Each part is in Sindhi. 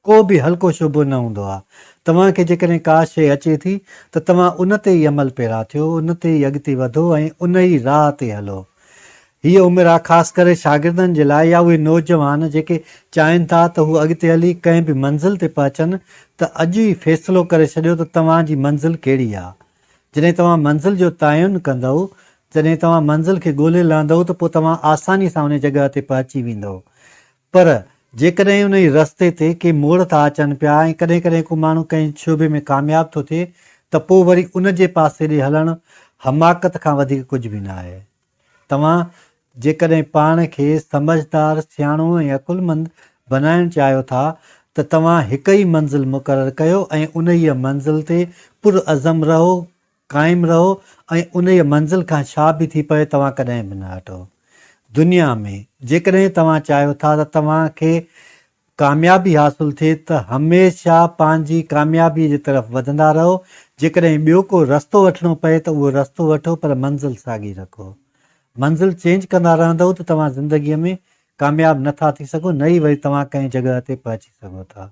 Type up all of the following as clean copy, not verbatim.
ڪو به هلڪو شعبو نه هوندو آهي. توهان کي جيڪڏهن ڪا شيء اچي ٿي ته توهان ان تي ئي عمل پيرا ٿيو، ان تي ئي اڳتي وڌو ۽ ان ئي راهه تي هلو. هيء عمر آهي خاص ڪري شاگردن جي لاء يا اهي نوجوان جيڪي چاهين ٿا ته هو اڳتي هلي ڪنهن به منزل تي پهچن ته اڄ ئي فيصلو ڪري ڇڏيو ته توهان جي منزل ڪهڙي آهي. جڏهن توهان منزل جو تعين ڪندؤ، جڏهن توهان منزل کي ڳولي لهندؤ ته پوء توهان آساني سان ان جڳهه تي پهچي ويندؤ. پر جيڪڏهن انهي رستي تي ڪي موڙ ٿا اچن پيا ۽ ڪڏهن ڪڏهن ڪو ماڻهو ڪنهن شعبي ۾ ڪامياب ٿو ٿئي ته پوء وري ان جي پاسي ڏي هلڻ حماقت کان وڌيڪ ڪجهه به نه آهي. توهان جيڪڏهن پاڻ کي سمجهدار، سياڻو ۽ عقلمند بنائڻ چاهيو ٿا ته توهان هڪ ئي منزل مقرر ڪيو ۽ انهيء منزل تي پرعزم رهو، قائم رهو ۽ انهيء منزل کان ڇا به ٿي پوي توهان ڪڏهن به نه هٽو. دنيا ۾ جيڪڏهن توهان چاهيو ٿا ته توهان کي ڪاميابي حاصل ٿئي ته هميشه پنهنجي ڪاميابيء جي طرف وڌندا رهو، جيڪڏهن ٻيو ڪو رستو وٺڻو پئي ته اهو رستو وٺو پر منزل ساڳي رکو. منزل چينج ڪندا رهندؤ ته توهان زندگيء ۾ ڪامياب نه ٿا ٿي سگهو نه ئي وري توهان ڪنهن جڳهه تي پهچي سگهو ٿا.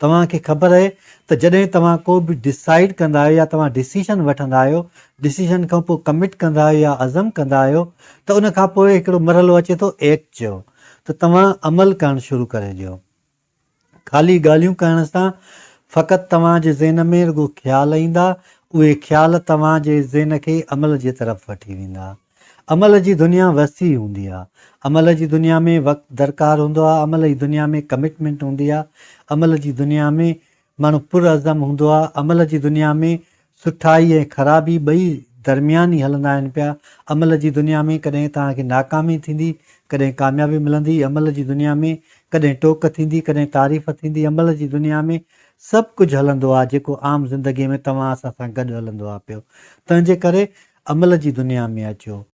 توهان کي خبر اهي ته جڏهن توهان ڪو به ڊسائيڊ ڪندا آهيو يا توهان ڊسيشن وٺندا آهيو، ڊسيشن کان پوء ڪمٽ ڪندا آهيو يا عزم ڪندا آهيو ته ان کان پوء هڪڙو مرحلو اچي ٿو ايڪٽ جو ته توهان عمل ڪرڻ شروع ڪري ڏيو. خالي ڳالهيون ڪرڻ سان فقط توهان جي ذهن ۾ رڳو خيال ايندا، اهي خيال توهان جي ذهن کي عمل جي طرف وٺي ويندا. عمل جي دنيا وسيع هوندي آ. عمل جي دنيا ۾ وقت درڪار هوندو آ، عمل جي دنيا ۾ ڪمٽمينٽ هوندي آ، عمل جي دنيا ۾ ماڻهو پرعزم هوندو آ، عمل جي دنيا ۾ سٺائي ۽ خرابي ٻئي درميان ئي هلندا آهن پيا، عمل جي دنيا ۾ ڪڏهن توهان کي ناڪامي ٿيندي، ڪڏهن ڪاميابي ملندي، عمل جي دنيا ۾ ڪڏهن ٽوڪ ٿيندي، ڪڏهن تعريف ٿيندي، عمل جي دنيا ۾ سڀ ڪجهه هلندو آ جيڪو عام زندگي ۾ توهان اسان سان گڏ هلندو آ پيو، تنهنجي ڪري عمل جي دنيا ۾ اچو.